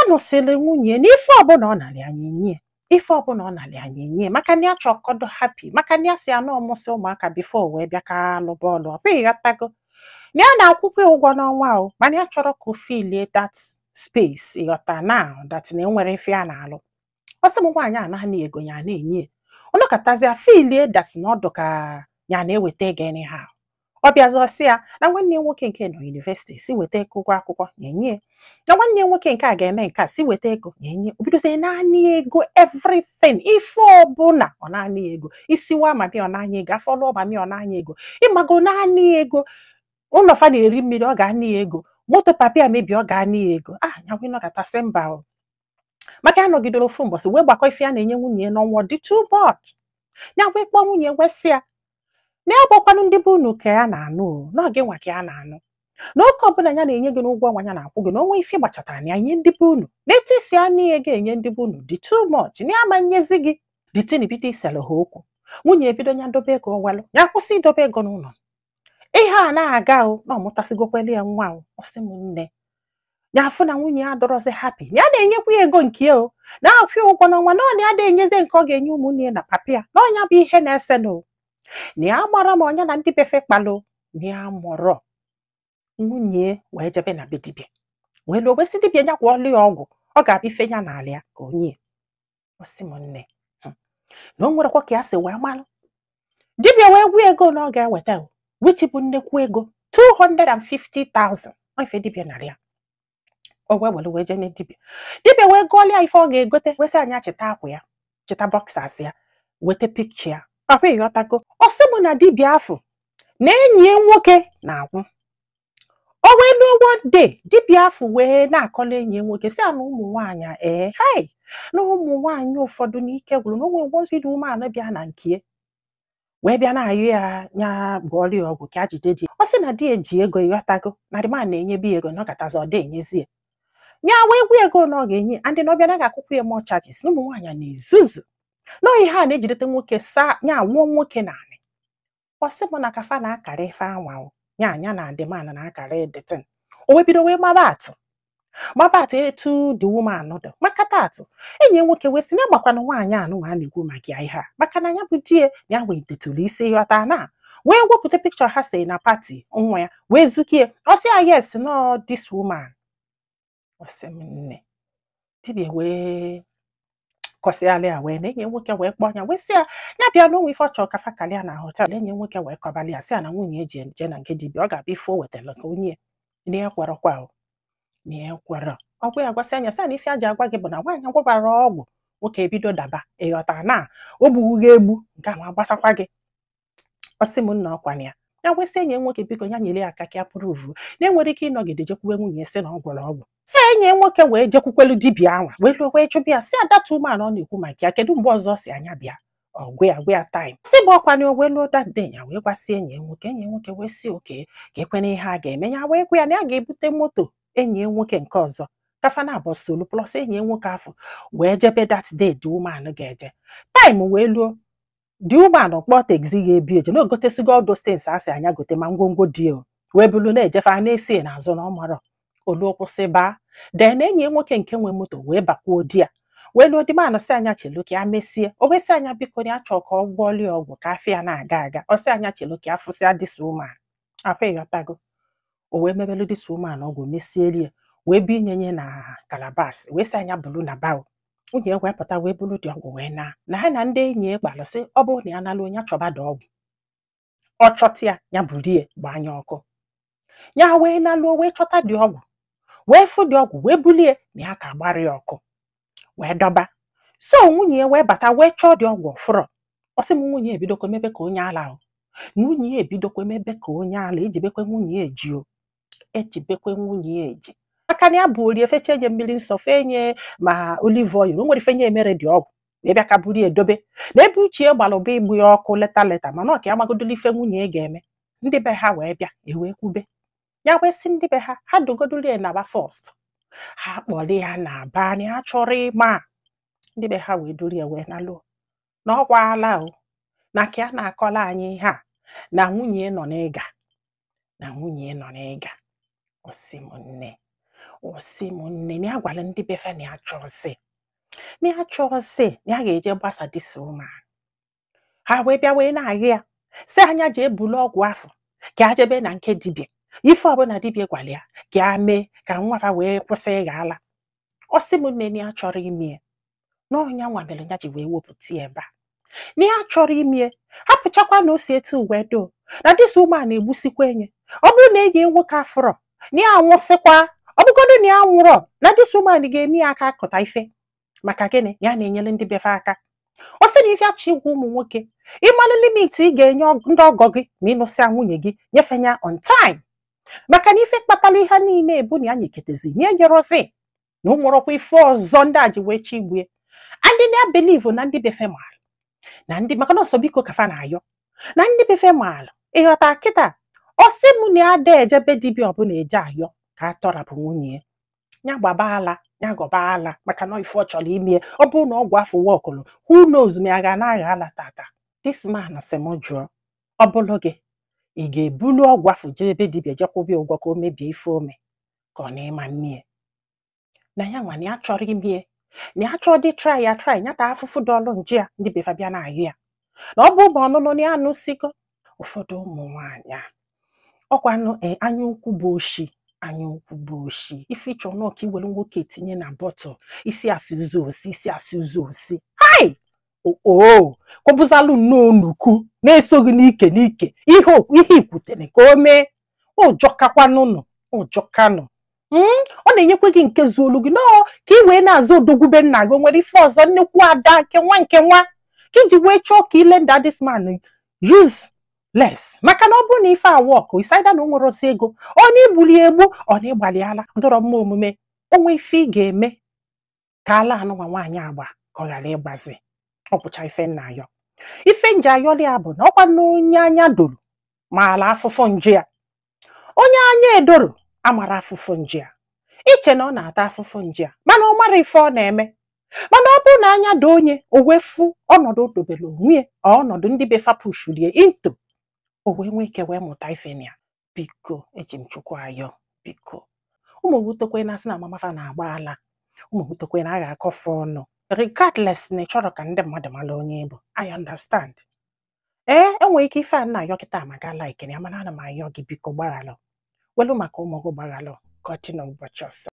Nụsịrị nwunye na ife ọbụla ọ nara anya enye, ife ọbụla ọ nara anya enye, maka na ya chọkọdo happy, maka na ya si anụ ọmụsị ụmụaka before wee bịa ka lụba ọlụ. Ọ bụghị ghọtago na ya na-akwụkwọ ya ụgwọ n'ọnwa o, mana ya chọrọ ka o filie that space, ịghọta now that na enwere ife ya na-alụ. Ọ sị m nwaanyị a naanị ego ya na-enye ọnọkọtazịa filie that na ọdụ ka ya na-eweta ego anyhow. Ọ bịazi ọsị ya na nwanne ya nwoke nke nọ university si weta ego ụgwọ akwụkwọ ya enye, na nwanne ya nwoke nke a ga-eme nke a si weta ego ya enye. O bidozie naanị ego everything, ife ọbụla ọ naanị ego, isiwa mami ọ na-anya ego, afọ lụọ mami ọ na-anya ego, ịmago naanị ego, ụlọ fa na-eri mmiri ọ ga-ana ya ego, moto papi a mebi ọ ga-ana ya ego. Ah, ya wee nọkọtasị mba o, maka ya nọgidere ofu mbọsị wee gbakọ ife ya na-enye nwunye ya n'ọnwa dị too much. Ya wee kpọọ nwunye wee sị ya na ya gbakwanụ ndị be unu ka ya na-anụ o, na ọ gị nwa ka ya na-anụ, na oke ọbụla ya na-enye gị n'ụgwọ ọnwa ya na-akwụ gị, na onwe ife gbachatara na ya nye ndị be unu, na etu isi anụ ya ego enye ndị be unu dị too much, na ya ma nyezi gị dị tin. Bido isele ha okwu, nwunye ebido ya dobe ego welụ ya kwụsị idobe ego n'ụlọ. Ihe a na-aga o, na ọmụtasịgokwele ya nwa o. Ọ sị m nne, ya afụ na nwunye ya adọrọzi happy, na ya na-enyekwa ya ego nke o na-akwụ ya ụgwọ n'ọnwa, na ọ na ya na-enyezi nke ọ ga-enye ụmụnne ya na papa ya, na ọnya bụ ihe na-ese no na ya gbara ma ọnya na ndị befe kpalụ na ya mụrọ. Nwunye wee jebe na be dibịa wee lụọ, wee sị dibịa ya gwọọlụ ya ọgwụ ọ ga-abịa ife ya n'ala ya ka onye. Ọ sị m nne, na o nwerekwa ka ya si wee malụ dibịa wee gwa ego na ọ ga-eweta o, which bụ nnekwu ego 250,000. Ọ ife dibịa nara ya, o wee were wee jee nye dibịa. Dibịa wee gụọlụ ya ife ọ ga-egote, wee sị anya chịta akwa ya, chịta boxers ya, weta picture ya. Ọkwa ịghọtago? Ọ sị m na dibịa afụ na enyi ya nwoke na-agwụ. O wee luo one day, dibịa afụ wee na-akọla enyi ya nwoke sị ya na ụmụ nwaanyị ee hei, na ụmụ nwaanyị ụfọdụ n'ike gwụrụ, na o nwere one sweet woman bịa na nke wee bịa na-ayụ ya ya gwọọrọ ya ọgwụ ka a jide di. Ọ sị na di ya ji ego, ịghọtago, na the man na-enyebi ya ego, na ọ katazi ọ dị enyezie ya, wee gwa ego na ọ ga-enye and na ọ bịa na ga-akwụkwọ ya more charges, na ụmụ nwaanyị na-ezuzu na ihe a na-ejidete nwoke saa ya nwụọ nwoke naanị. Ọ sị m na kafa na-akara ife anwa o, ya anya na the man na-akara edetin. O wee bido wee maba atụ etu the woman dị makata atụ. Enyi ya nwoke wee sị na agbakwana nwaanyị anụ a na-ekwu maka ya ihe a, maka na ya bụ di ya ya wee detụrụ isi, ghọta na wee wepụta picture ha si na party nwa ya wee zukie. Ọ sị ya yes, no, this woman. Ọ sị m nne, dibịa wee kọsịalị ya wee na enyi ya nwoke wee kpọọ ya wee sị ya ya bịa n'onwe ife ọ chọrọ ka fakalịa na hotel. Enyi ya nwoke wee kọbalị ya sị ya na nwunye eji eje na nke dibịa, ọ ga-abịa ife o wetara ka onye na ya kwerọkwa o, na ya kwerọ. Ọgwụ ya gwasị anya sị ya na ife aja agwa gị bụ na nwaanyị gwụbara ọgwụ nwoke ebido daba, ịghọta na o gbughi gị egbu nke ahụ agbasakwa gị. Ọ sị m nna, ọkwana ya ya gwesị enyi ya nwoke biko ya nyere ya aka ka ya prove na enwere ike ịnọgide jekwuwe nwunye sị na ọ gwọrọ ọgwụ. Si enyi ya nwoke wee jekwukwelu dibịa anwa wee luo wee chụbịa ya sị adata umeala ọ na-ekwu maka ya, kedu mgbe ọzọ si anya bịa ọ gwa ya, gwa ya time si bụ ọkwa na o wee luo that day. Ya wee gwasị enyi ya nwoke, enyi ya nwoke wee sị oke ka ekwena ihe a ga-eme. Ya wee gwa ya na ya ga-ebute moto enyi ya nwoke nke ọzọ kafa na abọ solu plus enyi ya nwoke afọ wee jebe that day the woman ga-eje. Time wee luo, the woman kpọọ taxi ga-ebi eje na ogotesigo all those things a sị anya gote ma ngwongwo dị o wee bulu na-ejefe a na-eso ya n'azụ na ọ marọ olu kwụsị baa. Then enyi ya nwoke nke nwe moto wee bakwuo di ya wee luo. The man sị anya chelu ka ya mesie. O wee sị anya biko na ya chọọ ka ọ gwọọlụ ya ọgwụ ka afọ ya na-aga aga. Ọ sị anya chelu ka ya fụsịa this woman afọ, ịghọtago? O wee mebelu this woman ọgwụ, mesieli ya wee binye nye na calabash, wee sị anya bulu na bao. Nwunye ya wee pụta wee bulu dị ọgwụ wee naa na ha na ndị enyi ya kpalụ sị ọ bụrụ na ya nalụ onye chọba dị ọgwụ, ọ chọta ya, ya burie gbaa anya ọkụ. Ya wee naluo wee chọta dị ọgwụ, wee fụ dị ọgwụ, wee bulie na ya ka gbara ya ọkụ wee dọba. So nwunye ya wee bata wee chọọ dị ọgwụ ọfụrọ. Ọ sị m nwunye ya ebidokwa mebe ka onye ala o, nwunye ya ebidokwa mebe ka onye ala, ejibekwe nwunye ya eji o, ejibekwe nwunye ya eji, maka na ya bụ orie fecha enye mmiri nsọ fenye ma olive oil o nwere ife nye emere dị ọgwụ wee bịa ka buru ya edobe na ebe uche ya gbara ụba igbu ya ọkụ later later, mana ọ ka ya magodolo ife nwunye ya ga-eme. Ndị be ha wee bịa ewee kwube ya, wee sị ndị be ha ha dogodolo ya naba first, ha kpọrọ ya na aba na ya chọrọ ịma. Ndị be ha wee duru ya wee naluo na ọ kwaala o na ka ya na-akọla anyị ihe a na nwunye nọ n'ịga, na nwunye nọ n'ịga. Ọ sị m nne, Ọ sị m, nne, na ya gwara ndị befe na ya chọọsị, na ya chọọsị, na ya ga-eje gbasa this woman. Ha wee bịa wee na-ayọ ya, si anya jee bulu ọgwụ afọ ka ya jebe na nke dibịa, ife ọbụla dibịa gwara ya ka ya mee ka nwa fa wee kwụsị ịgha ala. Ọ sị m, nne, na ya chọrọ ime ya, na ọnya nwa mere ya ji wee wepụta ya ebe a, na ya chọrọ ime. Hapụchakwa na o si etu wee doo na this woman na-egbusikwa enye. Ọ bụrụ na enyi nwoke afụrọ na ya anwụsịkwa, ọ bụgodu na ya nwụrọ, na this woman ga-eme ya aka akụta ife. Maka gịnị? Ya na-enyere ndị befe aka. Ọ sị na ife achọ ịgwa ụmụ nwoke, ịmalụ limit ị ga-enye ndị ọgọ gị ma ịnụsịa nwunye gị, nyefe ya on time, maka na ife kpatara ihe niile ebu na ya nyeketezi na enyerozi na o nwerọkwa ife ọzọ ndị a ji wee chi igbue. Ndị na believe na ndị befe maara na ndị, maka na ọsọ biko kafa na-ayọ na ndị befe maara. Ịghọta kịta? Ọ sị m na ya ada ejebe dibịa ọbụla eje ayọ ka a tọrapụ nwunye ya, ya gbaba ala, ya gọba ala, maka na ife ọ chọrọ ime. Ọ bụrụ na ọgwụ afọ wọkụlụ, who knows ma ya ga na-agha ala tata. This man sị m jụọ, ọ bụrụ gị, ị ga-ebulu ọgwụ afọ jebe ebe dibịa jekwụbịa ụgwọ ka o mebie ife ome, ka ọ na-ịma mmie na ya nwa na ya chọrọ imie, na ya chọọ dị try ya try nyata afụfụ dọlụ nje ya, ndị befa bịa na-ayụ ya na ọ bụ ma ọnụnụ na ya anụsigo. Ụfọdụ ụmụ nwaanyị a ọkwanụ anya ukwu bụ oshi, anya ukwu bụ oshi. Ife ịchọ nọọ ka iwere nwoke etinye na bottle, isi asị ụzọ osi, isi asị ụzọ osi. Hai oo, kọbụzalụ nnọọ nnukwu na-esoghị n'ike n'ike ihe ihe ikwutere ka o mee ụjọkakwanụnụ ụjọkanụ. Ọ na-enyekwa gị nke zuolu gị nọọ ka ị wee na-azụ odogwube nna gị. O nwere ife ọzọ, nnekwu ada nke nwa nke nwa ka iji wee chọọ ka ile nda this man useless, maka na ọ bụrụ na ife a work, isaida na o nwere osi ego, ọ na-egbuli egbu, ọ na-ịgbalị ala dọrọ mma omume onwe. Ife ị ga-eme ka ala anụnwa nwaanyị agba ka ọ ghara ịgbazi ọ gwụcha. Ife nna ayọ, ife nji ayọli ya bụ na ọkwa na onye anya doro ma ala afụfụ nje ya, onye anya edoro amara afụfụ nje ya, iche na ọ na-ata afụfụ nje ya, mana ọ mara ife ọ na-eme. Mana ọ bụrụ na anya doo onye, o wee fụ ọnọdụ o dobere onwe ya, ọ ọnọdụ ndị be fapushurie into, o wee nwee ike wee mụta ife na ya. Biko, eji m Chukwu ayọ, biko, ụmụ wutekwe na asị na mamafa na-agba ala, ụmụ wutekwe na a ga-akọfe ọnụ, regardless na ị chọrọ ka ndị mmadụ mara onye ị bụ. I understand. Ee, enwere ike ife a nna ayọ kịta maka like ya, mana ana m ayọ gị, biko, gbaghalụ, welu maka ụmụ gị, gbaghalụ ka ọ dị n'ụbọchị ọzọ.